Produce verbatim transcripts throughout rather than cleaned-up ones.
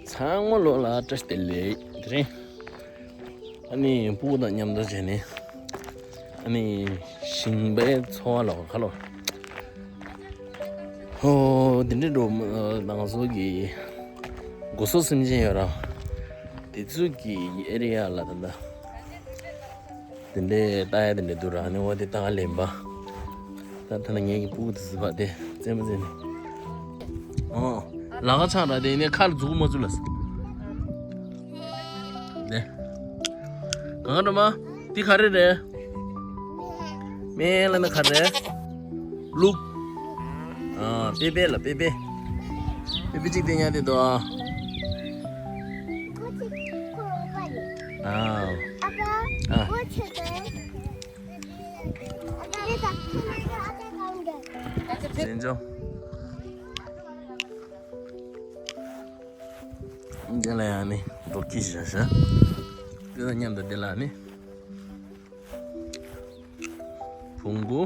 ཚང་མ་ལོ་ལ་བཀྲ་ཤིས་བདེ་ལེགས། དེ་རིང་ཨ་ནི་སྤུ་གུ་དང་མཉམ་དུ་བྱས་ནས་ཨ་ནི་ཞིང་པའི་འཚོ་བ་ལ་ཁ་ལོ། ཧོ། དེ་འདྲའི་འགྲོ་ང་ཚོ་གི་སྒོ་ཟོག་སེམས་ཅན་ཡོད་ར། དེ་ཚོ་གི་ཨེ་རི་ཡ་ལ་ད་ལྟ། དེ་འདྲའི་ལྟ་ཡ་དེ་འདྲ་འདུག་ར། ནི་འོ་དེ་ལྟ་ག་ལེན་པ། ད་ཐ་ན་ངེད་ཀྱི་སྤུ་གུ་དེ་ཟི་བ་དེ་རྩེད་མོ་རྩེ་ནས། ཨོ། ལ་ཁ་ཆག་ར་དེ་ནས་ཁ་ལ་འཛུགས་མ་བཅུག་ལ། དེ། གང་འགྲོ་མ། འདི་ག་རེ་རེད། སྨན་ལ་ནི་ག་རེ། ལུག་ཨ། པེ་པེ་ལ་པེ་པེ། པེ་པེ་གཅིག་དེ་ཉལ་དེ་འདུག་ཨ། ཨ། ཨ། ཟིན་ཅོ། འདི་ལ་ཡང་ནི་རྡོ་ཁྱི་ཞིག་བཞག་ཤག་དེ་དང་མཉམ་དུ་འདི་ལ་ནི། བོང་གུ།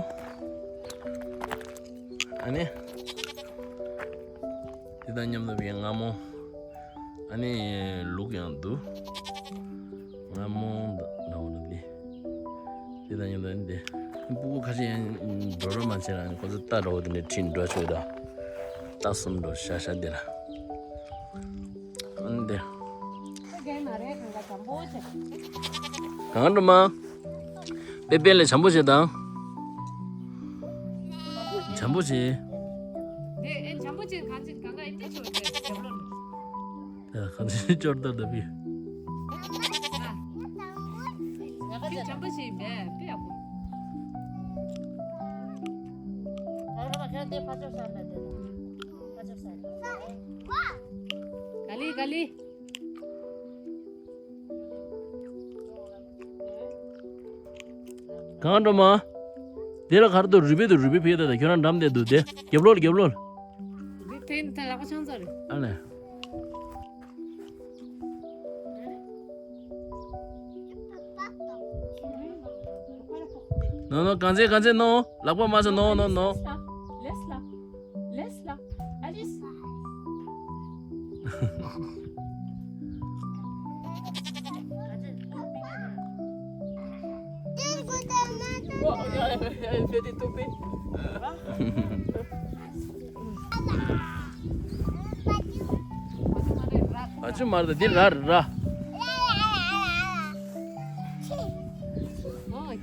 ཨ་ནི། དེ་དང་མཉམ་དུ་བའི་རྔ་མོང་། ཨ་ནི་ལུག་ཡང་འདུག་རྔ་མོང་འདྲ་བོ་འདི། དེ་དང་མཉམ་དུ་ཨ་ནི་འདི། སྤུ་གུ་ཁ་ཤས་ཡང་འགྲོ་རོགས་མ་བྱས་ལ་ཨ་ནི་ཁོ་ཚོ་རྟ་འདྲ་བོ་དེ་འདྲ་ཁྲིད་འགྲོ་ཆོག་ད། རྟ་གསུམ་འགྲོ་ཤ་ཤ་འདི་ལ། འདི། གང་འགྲོ་མ། པེ་པེ་ལ་བྱམས་པོ་བྱེད་དང་། བྱམས་པོ་བྱེད། འདི་ཨེ་བྱམས་པོ་བྱེད་གང་ཅི་གང་ག་ཨེ་འདི་ཆོག་གི་རྒྱབ་ལོགས་ནས། ཡ་གང་ཅི་ཅོར་ད་ད་བི། འདི་བྱམས་པོ་བྱེད་པས་དཔེ་ཡག་པོ། ག་ལི་ག་ལི། གང་འགྲོ་མ། འདི་ལ་གར་དུ་རུས་པའི་དུ་རུས་པའི་ཕེ་ད་ད་ཁྱོད་རང་འགྲམ་དེ་འདུག་དེ་རྒྱབ་ལོག་རྒྱབ་ལོག་རུས་ཕེ་ད་ལག་པ་ཆང་ཚ་རེད། ཨ་ལས། ནོ་ནོ་གང་ཚེ་གང་ཚེ་ནོ། ལག་པ་མ་ཚ་ནོ་ནོ་ནོ། Laisse-la. Laisse-la. Alice. Oh, regarde, elle fait des topés. ཨ་ཅུ་མར་ད་འདི་ར་ར།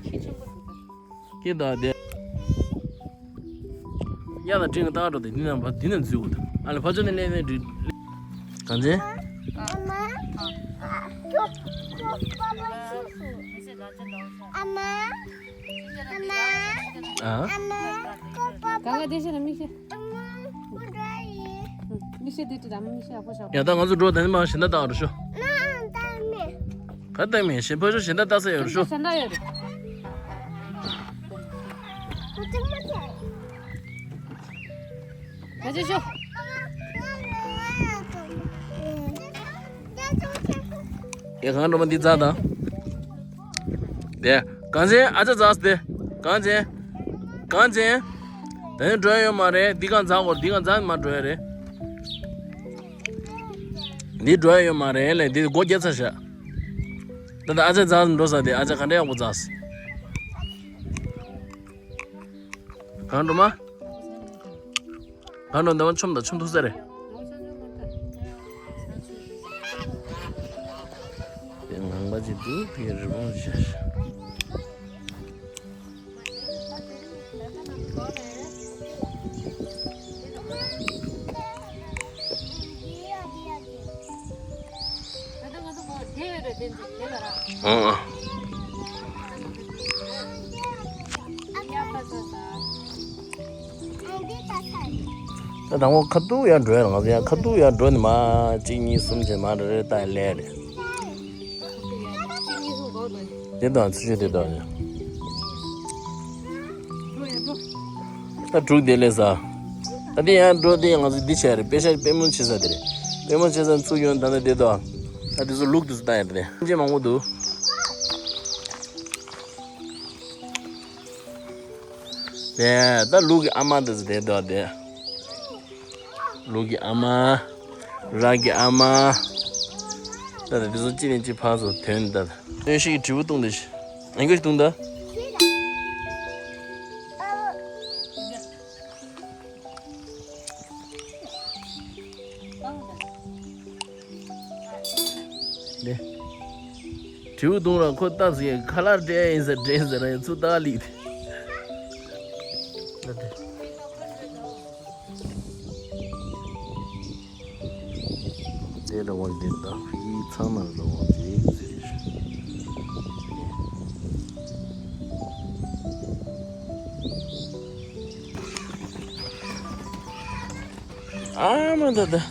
ཁྱི་ཆུང་པོ་འདུག་ད། ཁྱི་དང་དེ། གཡག་དང་འབྲིང་གི་ལྟ་འགྲོ་དེ་འདི་ནང་བ་འདི་ནང་འཛུལ་འོ་ད། ཨ་ལ་ཕ་ཆོ་ནས་ལེན་ནས་འགྲིག་གང་ཚེ། ཨ་མ། ཨ་མ། ཨ་མ། ཨ་མ། ཨ་མ། ཨ་མ། ཨ་མ། ཨ་མ། ག་ལ་དེ་ཤེས་ན་མི་ཤེས། ཨ་མ། ཁོ་འདྲ་ཡིན། མི་ཤེས་དེ་དྲི་དང་མི་ཤེས་ཨ་ཕོ་ཤ། ཡ་ད་ང་ཚོ་འགྲོ་དེ་ནི་མ་ཞེ་འདྲ་བཏགས་རུ་ཤོ། ང་ད་མེད། ག་ད་མེད་ཞེ་ཕོ་ཤོ་ཞེ་འདྲ་བཏགས་ས་ཡོད་རུ་ཤོ། ཞེ་འདྲ་ཡོད་རེད། ཁོ་ཅི་མ་ཚད། ཁ་ཅིག་ཤོ། ཡ་གང་འགྲོ་མ་འདི་རྫ་དང་། དེ་གང་ཅན་ཨ་ཅག་རྫ་དེ། གང་ཅན། གང་ཅན། དེ་ནི་འགྲོ་ཡ་ཡོད་མ་རེད། འདི་གང་རྫ་གོ་འདི་གང་རྫ་མ་འགྲོ་ཡ་རེད། འདི་འགྲོ་ཡ་ཡོད་མ་རེད་ལས་འདི་སྒོ་རྒྱབ་ཚར་ཤག་ད་ལྟ་ཨ་ཅག་རྫ་འགྲོ་ས་དེ་ཨ་ཅག་ག་འདྲ་ཡག་པོ་རྫ། གང་འགྲོ་མ། གང་འགྲོ་འདི་བ་ཆོམ་དང་ཆོམ་ཐུག་ས་རེད། དེ་ངང་པ་ཅིག་འདུག་དེ་རི་བོང་ཅིག་ཨང་། ད་དང་པོ་ཁ་ཐུག་ཡར་འགྲོ་ཡ་ང་ཚོ་ཡང་ཁ་ཐུག་ཡར་འགྲོ་ནི་མ་གཅིག་གཉིས་གསུམ་བྱས་མ་རེ་རེ་ལྟ་ཡ་ལས་རེད། དེ་དང་ཚུལ་ཤོས་དེ་དང་ཡ། ད་དྲུག་དེ་ལས་ས། ད་དེ་ཡང་འགྲོ་དེ་ང་ཚོ་འདི་བྱས་རེད། པེ་ཤ་པེ་མོ་བྱེད་ས་དེ་རེད། པེ་མོ་བྱེད་ས་ཚུགས་ཡོང་ད་ནི་དེ་དང་། ད་དེ་ཚོ་ལུག་དེ་ཚོ་ལྟ་ཡ་རེད། སེམས་ཅན་མང་པོ་འདུག་དེ་ད་ལུག་གི་ཨ་མ་དེ་ཚོ་དེ་དང་དེ། ལུག་གི་ཨ་མ། རང་གི་ཨ་མ། ད་ད་འདི་ཚོ་གཅིག་ནས་གཅིག་ཕར་ཚུར་ཐོན་ད། ད་ཡོ་ཤི་གིས་དྲིལ་བུ་བརྡུངས་ཏེ་ཤི། ཨ་མགོ་ཞིག་བརྡུངས་ད། ནས། དྲིལ་བུ་བརྡུངས་ར་ཁོ་ལྟ་ཟིན། ཁ་ལག་སྤྲད་ཡིན་ཟེར་སྤྲད་ཟེར་ར་ཡང་ཚུར་ལྟ་ལིག་དེ། དེ་ར་བ་འདི་ད་ཕི་ཚང་མ་ར་བ་ཟིག་ཟེར། ཨ་མ་ད་ད།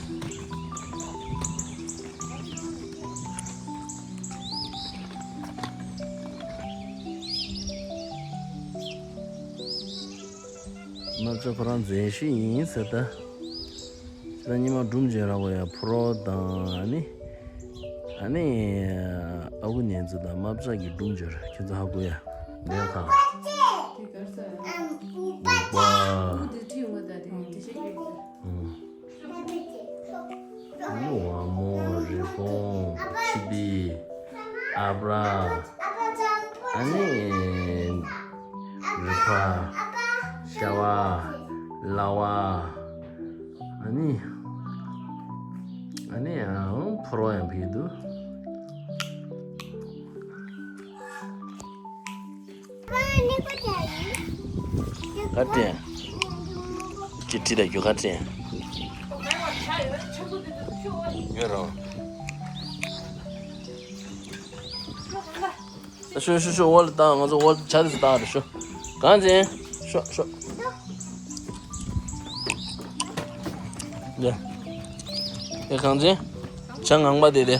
རྨ་བྱ་ཁོ་རང་མཛེས་ཤོས་ཡིན་ཟེར་ད། ཁྱེད་རང་ཉི་མ་སྒྲུང་བརྗོད་ར་བ་ཡ་ཕོ་རོག་དང་ཨ་ནི། ཨ་ནི། ཨ་ཁུ་ཉན་ཚུལ་དང་རྨ་བྱ་གི་སྒྲུང་བརྗོད་ར་ཁྱེད་ཚོ་ཧ་གོ་ཡ། ལས་ཁ། ལུག་པ། ཨུ། ཝ་མོ། རི་བོང་། ཆི་བི། ཨ་བྲ། ཨ་ནི། རི་ཕ། ཤ་བ། ལ་བ། ཨ་ནི། ཨ་ནི་ཡང་ཕོར་བ་ཡང་ཕུལ་འདུག་ག་དྲན། ཅི་ཁྲིད་ད་རྒྱུ་ག་དྲན། ཡོད་རང་། ཤོ་ཤོ་ཤོ། འོག་ལ་བཏང་། ང་ཚོ་འོག་ལ་ཇ་དེ་ཚོ་བཏང་རེ་ཤོ། གངས་ཅན། ཤོ་ཤོ། ཡ། ཡ་གངས་ཅན། ཇ་ངང་པ་དེ་དེ།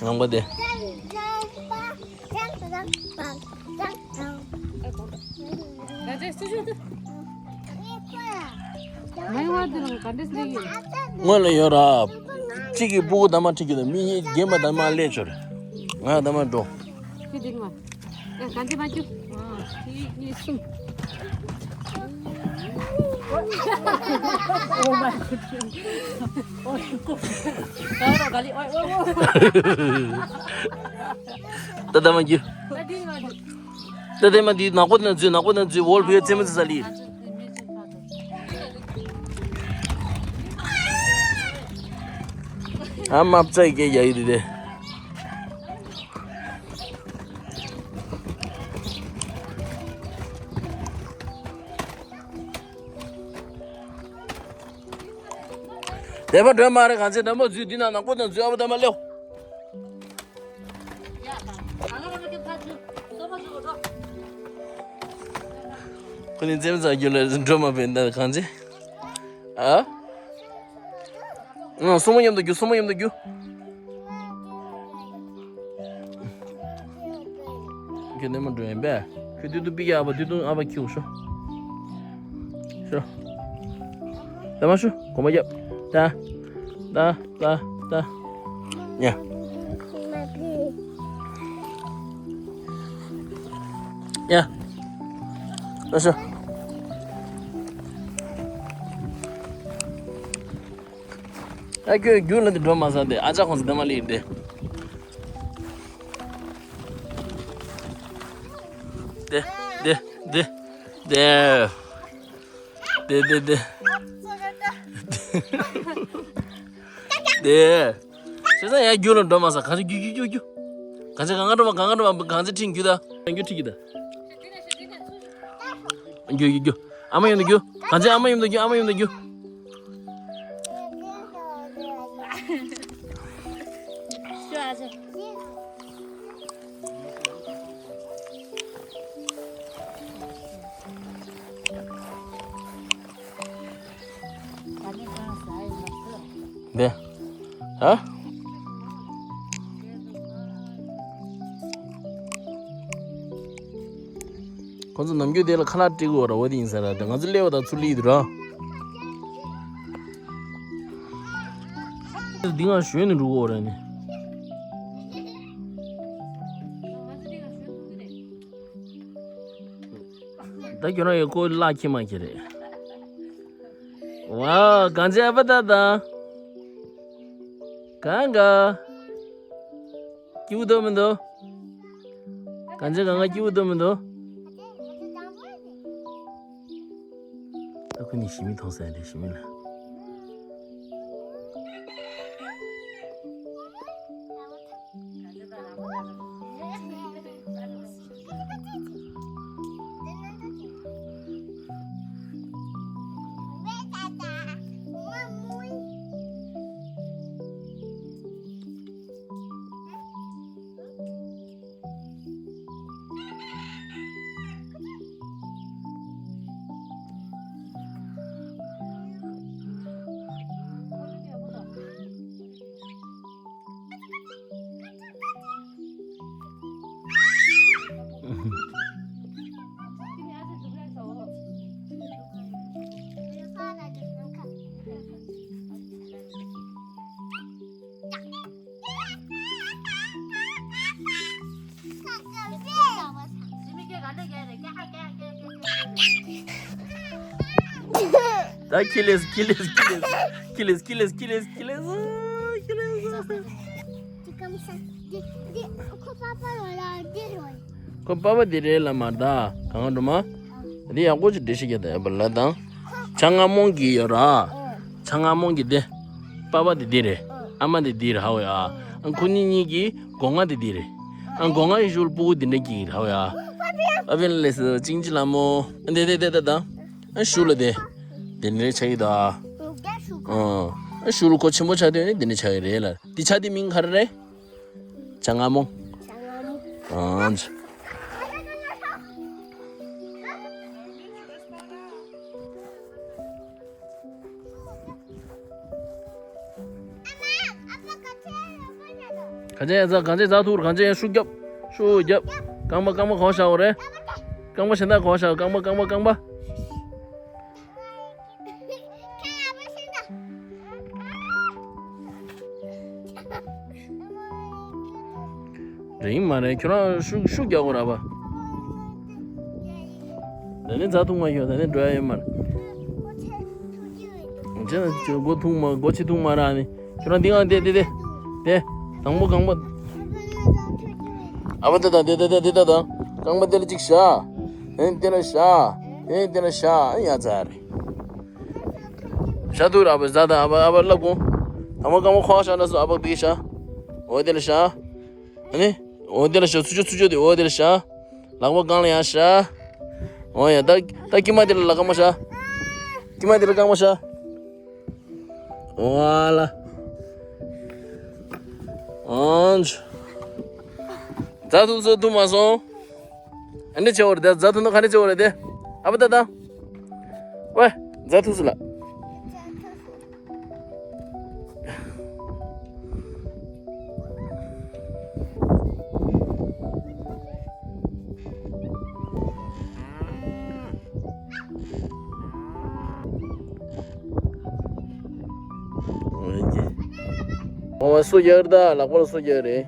ངང་པ་དེ། སྔོན་ལ་ཡོད་ར། གཅིག་གིས་སྤུ་གུ་དང་མ་ཁྲིད་རྒྱུ་དང་། མི་གཉིས་རྒན་པ་དང་མ་སླེབས་ཆོག་རེད། ང་དང་མ་འགྲོ། ཁྱེད་འདི་མ། ཡ་གང་འདི་མ་རྒྱུ། ཨ། གཅིག་གཉིས་གསུམ། ད་ལྟ་མ་རྒྱུ། ད་ལྟ་མ་འདི་ནག་པོ་ན་འཛུལ། ནག་པོ་ན་འཛུལ། འོལ་བུའི་རྩེ་མོ་ཚེ་ས་ལི། ཨ་མ་བཙའ་ཡི་སྐད་རྒྱག་ཡི་དེ་དེ། དེ་པ་འགྲོ་མ་རེད། གང་ཚེ་འདྲ་མོ་འཛུལ། འདི་ན་ནག་པོ་ན་འཛུལ། ཨ་བ་ད་མ་ལེའོ། ཁོ་ནི་འཛེམ་ཟ་རྒྱུ་ལ་འགྲོ་མ་པས་འདི་གང་ཚེ། ཨ། ཨ། སྲུ་མོ་མཉམ་དུ་རྒྱུག་སྲུ་མོ་མཉམ་དུ་རྒྱུག་ཁྱོད་ནས་མ་འགྲོ་ཡིན་པས། ཁྱོད་དུས་དུ་པི་ཀ་ཨ་ཕ། དུས་དུ་ཨ་ཕ་ཁྱེའུ་ཤོ། ཤོ། ད་མ་ཤོ། གོམ་པ་རྒྱབ། ད། ད། ད། ད། ཡ། ཡ། ད་ཤོ། ཨ་ཁྱོད་རྒྱུག་ལ་འདི་འགྲོ་མ་ས་འདི། ཨ་ཅག་ཁོང་ཚོ་འདི་མ་ལི་འདི། འདི་འདི་འདི་འདི་འདི་འདི་འདི། འདི། བྱས་ཙང་ཡ་རྒྱུག་ལ་འགྲོ་མ་ས། གང་ཚེ་རྒྱུག་རྒྱུག་རྒྱུག་རྒྱུག་གང་ཚེ་གང་ག་འགྲོ་མ། གང་ག་འགྲོ་མ། གང་ཚེ་ཁྲིད་རྒྱུག་ད། རྒྱུག་ཁྲིད་རྒྱུག་ད། རྒྱུག་རྒྱུག་རྒྱུག་ཨ་མ་མཉམ་དུ་རྒྱུག་གང་ཚེ་ཨ་མ་མཉམ་དུ་རྒྱུག་ཨ་མ་མཉམ་དུ་རྒྱུག་འདི། ཧ། ཁོ་ཚོ་ནམ་རྒྱུན་དེ་ལ་ཁ་ལག་སྤྲད་དགོས་ར་བ་དེ་ཡིན་ས་ར། དེ་ང་ཚོ་སླེབས་པ་དང་ཚུར་སླེབས་དུས་ར། འདི་ང་ཞོན་ནས་འགྲོ་གི་ཡོད་རེད་ནི། ད་ཁྱོད་རང་ཡོད་ཁོ་ལག་ཁྱི་མ་ཁྱི་རེད། ཝའོ། གངས་ཅན་ཨ་ཕ་ད་ད། གང་ག་སྐྱིད་པོ་འདུག་མི་འདུག་གང་ཅི་གང་ག་སྐྱིད་པོ་འདུག་མི་འདུག་ད་ཁོ་གཉིས་ཞི་མི་མཐོང་ས་རེད། ཞི་མི་ལ། ད་ཁྱི་ལས་ཁྱི་ལས་ཁྱི་ལས་ཁྱི་ལས་ཁྱི་ལས་ཁྱི་ལས་ཁྱི་ལས་ཁྱི་ལས། འདི་སྐམ་ས། འདི་འདི་ཁོ་པ་པ་ལ་ལ་འདི་རོ། ཁོ་པ་པ་འདི་རེད་ལ་མ་ད་གང་འགྲོ་མ། འདི་ཡག་པོ་ཅིག་འགྲེལ་བཤད་རྒྱག་ད་ཡག་པོ་ལ་དང་། ཆ་ང་རྨོངས་ཀྱི་ཡོད་ར། ཆ་ང་རྨོངས་ཀྱི་འདི། པ་པ་འདི་འདི་རེད། ཨ་མ་འདི་འདི་རེད་ཧ་བ་ཡ། ཨ་ཁོ་གཉིས་གཉིས་ཀྱི་སྒོ་ང་འདི་འདི་རེད། ཨ་སྒོ་ང་ཡི་ཤུལ་སྤུ་གུ་འདི་འདྲ་གྱི་རེད་ཧ་བ་ཡ། ཨ་ཕན་ལས་སུ་ཅིང་ཅི་ལ་མོ། འདི་འདི་འདི་ད་དང་། ཨ་ཤུ་ལ་དེ། དེ་འདྲའི་ཆ་ཡི་ད། ཨ་ཤུ་ལ་ཁོ་ཆེན་པོ་ཆགས་དུས་ནི་དེ་འདྲའི་ཆགས་ཡི་རེད་ལ། དེ་ཆ་དེ་མིང་ག་རེ་རེད། ཆ་ང་མོ། ཨ་ཅི། གང་ཅི་ཡང་ཟ། གང་ཅི་ཟ་ཐུར། གང་ཅི་ཡང་ཤུགས་རྒྱབ། ཤུགས་རྒྱབ། རྐང་པ་རྐང་པ་གོག་བཞག་རེད། རྐང་པ་གཞན་དག་གོག་བཞག་རྐང་པ་རྐང་པ་རྐང་པ། རེད་མ་རེད། ཁྱོད་རང་ཤུགས་ཤུགས་རྒྱག་དགོས་ར་བ། ད་ནི་རྫ་འཐུང་མ་ཤོག་ད་ནི་འགྲོ་ཡ་ཡོད་མ་རེད། ཁྱེད་རང་ཁྱོད་སྒོ་འཐུང་མ་སྒོ་ཕྱི་འཐུང་མ་ར་ནི། ཁྱོད་རང་འདི་གང་དེ་དེ་དེ། དེ། དང་པོ་རྐང་པ། ཨ་བ་དེ་དང་དེ་དེ་དེ་དེ་དང་། རྐང་པ་དེ་ལ་གཅིག་བཞག་དེ་ནི་དེ་ལ་བཞག་དེ་ནི་དེ་ལ་བཞག་ཡ་ཚ་རེད། ཤ་དུ་ར་བ་ཟ་ད་ཨ་བ་ཨ་བ་ལབ་གོ། དང་པོ་རྐང་པ་ཁོག་བཞག་ན་སོ་ཨ་བ་དེ་བཞག་འོ་དེ་ལ་བཞག་ཨ་ནི། འོ་དེ་ལ་བཞག་ཚུར་ཕྱོགས་ཚུར་ཕྱོགས་དེ་འོ་དེ་ལ་བཞག་ལག་པ་སྒང་ལ་ཡང་བཞག་འོ་ཡ་ད་ད་དཀྱིལ་མ་དེ་ལ་ལག་རྐང་པ་བཞག་དཀྱིལ་མ་དེ་ལ་རྐང་པ་བཞག་འོ་ལ། འོན། རྫ་འཐུང་སོ་འཐུང་མ་སོང་། ཨ་ནི་ཆེ་བོ་རེད་དེ། རྫ་འཐུང་ན་ག་ནས་ཆེ་བོ་རེད་དེ། ཨ་བ་ད་ད། ཝེ། རྫ་འཐུང་སོ་ལ། ཨོ་སུ་ཡར་ད་ལག་པར་སུ་ཡར་རེད།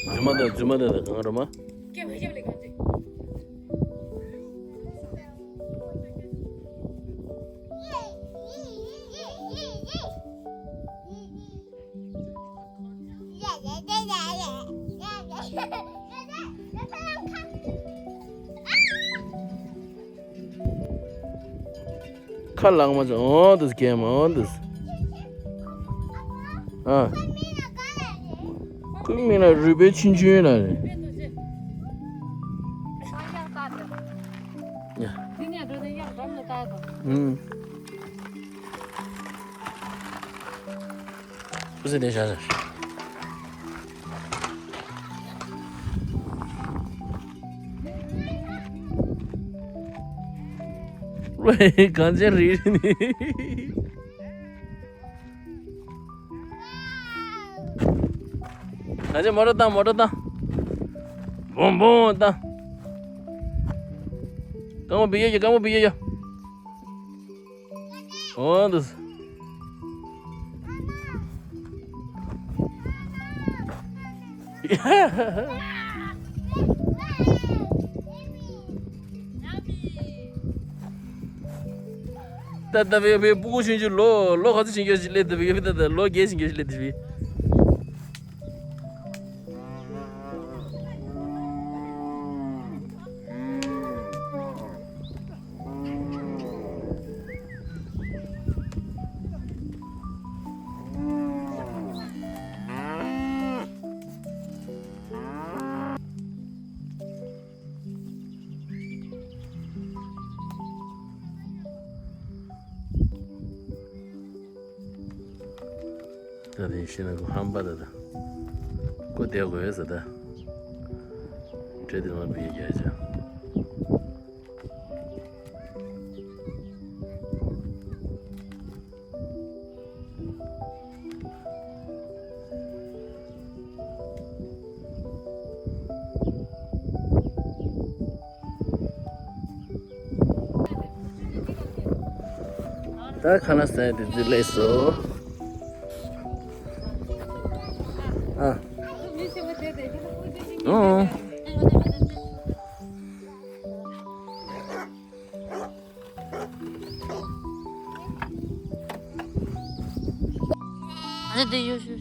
རྫུན་མ་དང་རྫུན་མ་དང་གང་རུ་མ། ཁ་ལག་མ་ཚོ་འོ་འདུག་སྐྱེས་མ་འོ་འདུག་ཨ། ཁོའི་མིང་ལ་རུས་པའི་ཆུན་ཆུན་ལ་རེད། ཡ། ཨུམ། སྐུ་ཚེ་བརྟན་ཤག་ཤག་ཝེ། གངས་ཅན་རིགས་ནི། གངས་ཅན་མོ་ཊ་བཏང་། མོ་ཊ་བཏང་། བུང་བུང་བཏང་། རྐང་པ་བི་ཡ་ཡ། རྐང་པ་བི་ཡ་ཡ། འོ་འདུག་ད་ད་བའི་བའི་སྤུ་གུ་ཆུང་ཆུང་ལོ་ལོ་ག་ཚོད་ཕྱིན་རྒྱུ་ཞིག་སླེབས་འདུག་བའི་ད་ད་ལོ་བརྒྱད་ཕྱིན་རྒྱུ་ཞིག་སླེབས་འདུག་བའི། ད་དེ་ཤི་ན་གོ་ཧམ་པ་ད་ད། ཀོ་དེ་གོ་ཡོད་ས་ད། བྲེ་དེ་མ་བི་རྒྱ་ཆ། ད་ཁ་ན་སའི་དེ་ཚོ་ལས་སོ། ཨ། ཨོ། ཨ་ནི་དེ་ཡོད་ཤུ།